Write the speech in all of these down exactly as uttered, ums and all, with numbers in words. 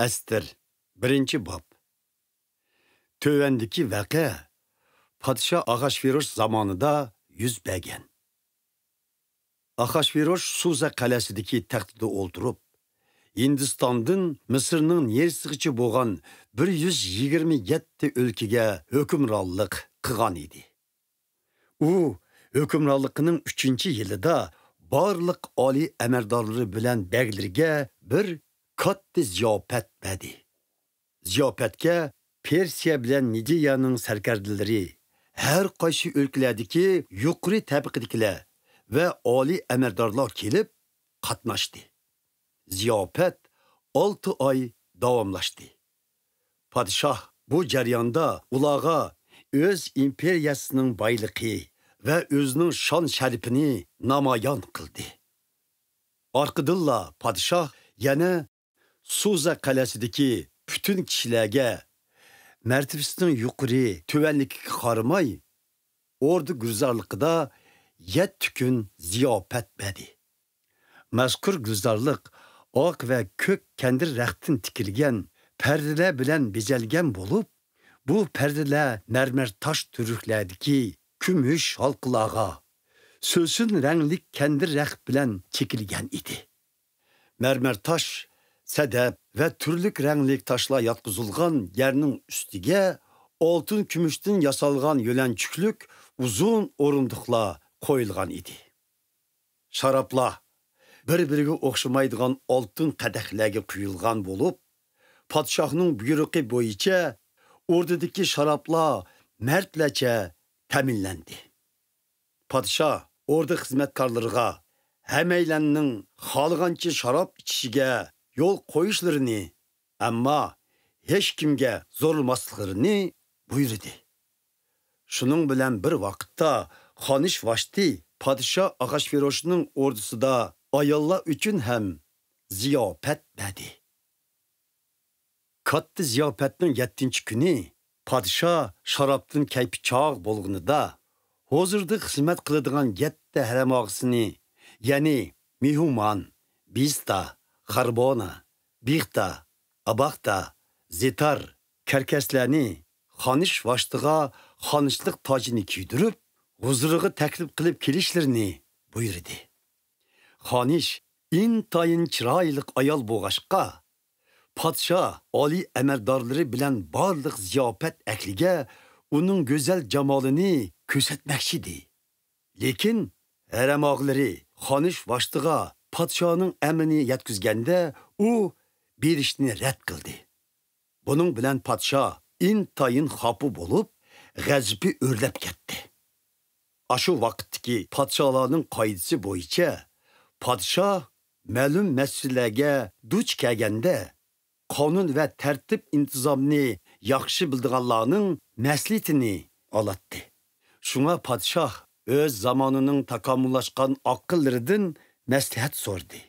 ئەستىر، بىرىنچى باب. تۆۋەندىكى ۋەقە پادىشاھ ئاخاشۋىروش زامانىدا يۈز بەرگەن. ئاخاشۋىروش سۇزا قەلئەسىدىكى تەختىدە ئولتۇرۇپ، ھىندىستاندىن مىسىرنىڭ نېرىسىغىچە بولغان بىر يۈز يىگىرمە يەتتە ئۆلكىگە ھۆكۈمرانلىق قىلغان ئىدى. ئۇ ھۆكۈمرانلىقىنىڭ ئۈچىنچى يىلىدا بارلىق ئالىي ئەمەلدارلىرى بىلەن بەگلىرىگە بىر كاتتا زىياپەت بەردى. زىياپەتكە پېرسىيە بىلەن مىدىيانىڭ سەركەردىلىرى، ھەر قايسى ئۆلكىلەردىكى يۇقىرى تەبىقىدىكىلەر ۋە ئالىي ئەمەلدارلار كېلىپ قاتناشتى. زىياپەت ئالتە ئاي داۋاملاشتى. پادىشاھ بۇ جەرياندا ئۇلارغا ئۆز ئىمپېرىيەسىنىڭ بايلىقى ۋە ئۆزىنىڭ شان-شەرىپىنى نامايان قىلدى. ئارقىدىنلا پادىشاھ يەنە سۇزا قەلئەسىدىكى پۈتۈن كىشىلەرگە مەرتىۋىسىنىڭ يۇقىرى، تۆۋەنلىكىگە قارىماي، ئوردا گۈلزارلىقىدا يەتتە كۈن زىياپەت بەردى. مەزكۇر گۈلزارلىق ئاق ۋە كۆك كەندىر رەختتىن تىكىلگەن پەردىلەر بىلەن بېزەلگەن بولۇپ، بۇ پەردىلەر مەرمەر تاش تۈۋرۈكلەردىكى كۈمۈش ھالقىلارغا، سۆسۈن رەڭلىك كەندىر رەخت بىلەن چېكىلگەن ئىدى. مەرمەر تاش، سەدەپ ۋە تۈرلۈك رەڭلىك تاشلار ياتقۇزۇلغان يەرنىڭ ئۈستىگە ئالتۇن كۈمۈشتىن ياسالغان يۆلەنچۈكلۈك ئۇزۇن ئورۇندۇقلار قويۇلغان ئىدى. شارابلار بىر-بىرىگە ئوخشىمايدىغان ئالتۇن قەدەھلەرگە قۇيۇلغان بولۇپ، پادىشاھنىڭ بۇيرۇقى بويىچە ئوردىدىكى شارابلار مەردلەرچە تەمىنلەندى. پادىشاھ ئوردا خىزمەتكارلىرىغا ھەممەيلەننىڭ خالىغانچە شاراب ئىچىشىگە يول قويۇشلىرىنى، ئەمما ھېچكىمگە زورلىماسلىقلىرىنى بۇيرۇدى. شۇنىڭ بىلەن بىر ۋاقىتتا خانىش ۋاشتى پادىشاھ ئاخاشۋىروشنىڭ ئوردىسىدا ئاياللار ئۈچۈن ھەم زىياپەت بەردى. كاتتا زىياپەتنىڭ يەتتىنچى كۈنى پادىشاھ شارابتىن كەيپى چاغ بولغىنىدا، ھۇزۇردا خىزمەت قىلىدىغان يەتتە ھەرەم ئاغىسىنى، يەنى مېھۇمان، بىستا، خاربونا، بىختا، ئاباختا، زىتار، كەركەسلەرنى خانىش ۋاشتىغا خانىشلىق تاجىنى كىيدۈرۈپ، ھۇزۇرىغا تەكلىپ قىلىپ كېلىشلىرىنى بۇيرۇدى. خانىش ئىنتايىن چىرايلىق ئايال بولغاچقا، پادىشاھ ئالىي ئەمەلدارلىرى بىلەن بارلىق زىياپەت ئەھلىگە ئۇنىڭ گۈزەل جامالىنى كۆرسەتمەكچىدى. لېكىن ھەرەم ئاغىلىرى خانىش ۋاشتىغا پادىشاھنىڭ ئەمرىنى يەتكۈزگەندە، ئۇ بېرىشنى رەت قىلدى. بۇنىڭ بىلەن پادىشاھ ئىنتايىن خاپا بولۇپ، غەزىپى ئۆرلەپ كەتتى. ئاشۇ ۋاقىتتىكى پادىشاھلارنىڭ قائىدىسى بويىچە، پادىشاھ مەلۇم مەسىلىلەرگە دۇچ كەلگەندە، قانۇن ۋە تەرتىپ-ئىنتىزامنى ياخشى بىلىدىغانلارنىڭ مەسلىھىتىنى ئالاتتى. شۇڭا پادىشاھ ئۆز زامانىنىڭ تاكامۇللاشقان ئاقىللىرىدىن مەسلىھەت سورىدى.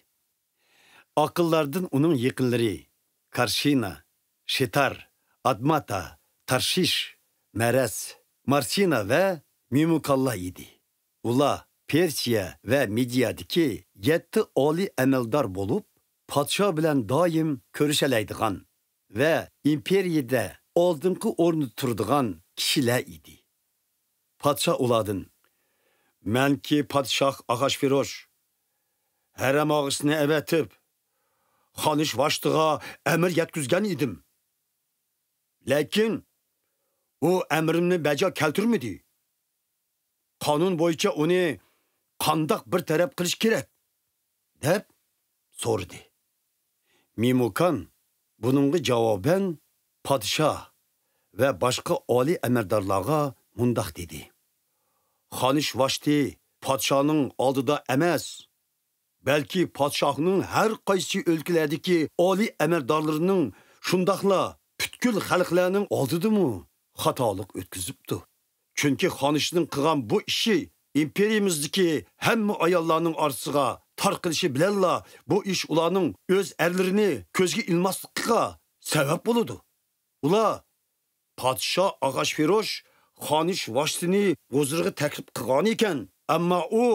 ئاقىللاردىن ئۇنىڭ يېقىنلىرى كارشىنا، شىتار، ئادماتا، تارشىش، مەرەس، مارسىنا ۋە مېمۇكانلار ئىدى. ئۇلار پېرسىيە ۋە مىدىيادىكى يەتتە ئالىي ئەمەلدار بولۇپ، پادىشاھ بىلەن دائىم كۆرۈشەلەيدىغان ۋە ئىمپېرىيىدە ئالدىنقى ئورۇندا تۇرىدىغان كىشىلەر ئىدى. پادىشاھ ئۇلاردىن، مەنكى پادىشاھ ئاخاشۋىروش ھەرەم ئاغىسىنى ئەۋەتىپ، خانىش ۋاشتىغا ئەمىر يەتكۈزگەن ئىدىم. لېكىن ئۇ ئەمرىمنى بەجا كەلتۈرمىدى. قانۇن بويىچە ئۇنى قانداق بىر تەرەپ قىلىش كېرەك؟ دەپ سورىدى. مىمۇكان بۇنىڭغا جاۋابەن پادىشاھ ۋە باشقا ئالىي ئەمەلدارلارغا مۇنداق دېدى، خانىش ۋاشتى پادىشاھنىڭ ئالدىدا ئەمەس، بەلكى پادىشاھنىڭ ھەر قايسى ئۆلكىلەردىكى ئالىي ئەمەلدارلىرىنىڭ، شۇنداقلا پۈتكۈل خەلقلەرنىڭ ئالدىدىمۇ خاتالىق ئۆتكۈزۈپتۇ. چۈنكى خانىشنىڭ قىلغان بۇ ئىشى ئىمپېرىيىمىزدىكى ھەممە ئاياللارنىڭ ئارىسىغا تارقىلىشى بىلەنلا، بۇ ئىش ئۇلارنىڭ ئۆز ئەرلىرىنى كۆزگە ئىلماسلىقىغا سەۋەب بولىدۇ. ئۇلار پادىشاھ ئاخاشۋىروش خانىش ۋاشتىنى ھۇزۇرىغا تەكلىپ قىلغانىكەن، ئەمما ئۇ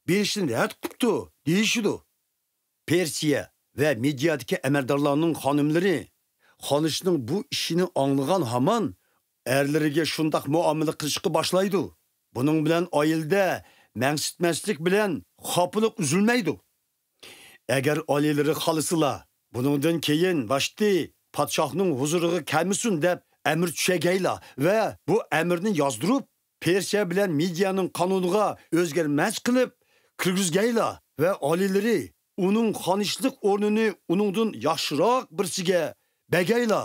بېرىشنى رەت قىپتۇ دېيىشىدۇ. پېرسىيە ۋە مېدىيادىكى ئەمەلدارلارنىڭ خانىملىرى خانىشنىڭ بۇ ئىشىنى ئاڭلىغان ھامان ئەرلىرىگە شۇنداق مۇئامىلە قىلىشقا باشلايدۇ. بۇنىڭ بىلەن ئائىلىدە مەڭسىتمەسلىك بىلەن خاپىلىق ئۈزۈلمەيدۇ. ئەگەر ئالىيلىرى خالىسىلا، بۇنىڭدىن كېيىن ۋاشتى پادىشاھنىڭ ھۇزۇرىغا كەلمىسۇن دەپ ئەمىر چۈشەگەيلا ۋە بۇ ئەمىرنى يازدۇرۇپ، پېرسىيە بىلەن مېدىيانىڭ قانۇنىغا ئۆزگەرمەس قىلىپ كىرگۈزگەيلا ۋە ئالىيلىرى ئۇنىڭ خانىشلىق ئورنىنى ئۇنىڭدىن ياخشىراق بىرسىگە بەگەيلا.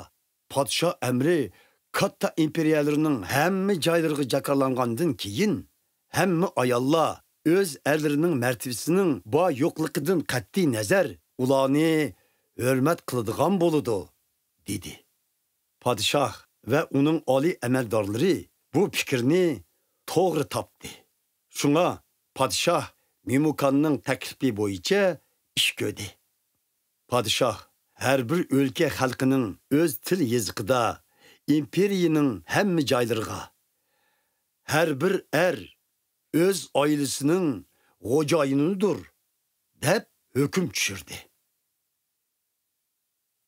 پادىشاھ ئەمرى كاتتا ئىمپېرىيەلىرىنىڭ ھەممە جايلىرىغا جاكارلانغاندىن كېيىن، ھەممە ئاياللار ئۆز ئەرلىرىنىڭ مەرتىۋىسىنىڭ بار يوقلۇقىدىن قەتئىي نەزەر، ئۇلارنى ھۆرمەت قىلىدىغان بولىدۇ، دېدى. پادىشاھ ۋە ئۇنىڭ ئالىي ئەمەلدارلىرى بۇ پىكىرنى توغرا تاپتى. شۇڭا پادىشاھ مېمۇكاننىڭ تەكلىپى بويىچە ئىش كۆردى. پادىشاھ ھەر بىر ئۆلكە خەلقىنىڭ ئۆز تىل يېزىقىدا ئىمپېرىيىنىڭ ھەممە جايلىرىغا، «ھەر بىر ئەر ئۆز ئائىلىسىنىڭ خوجايىنىدۇر» دەپ ھۆكۈم چۈشۈردى.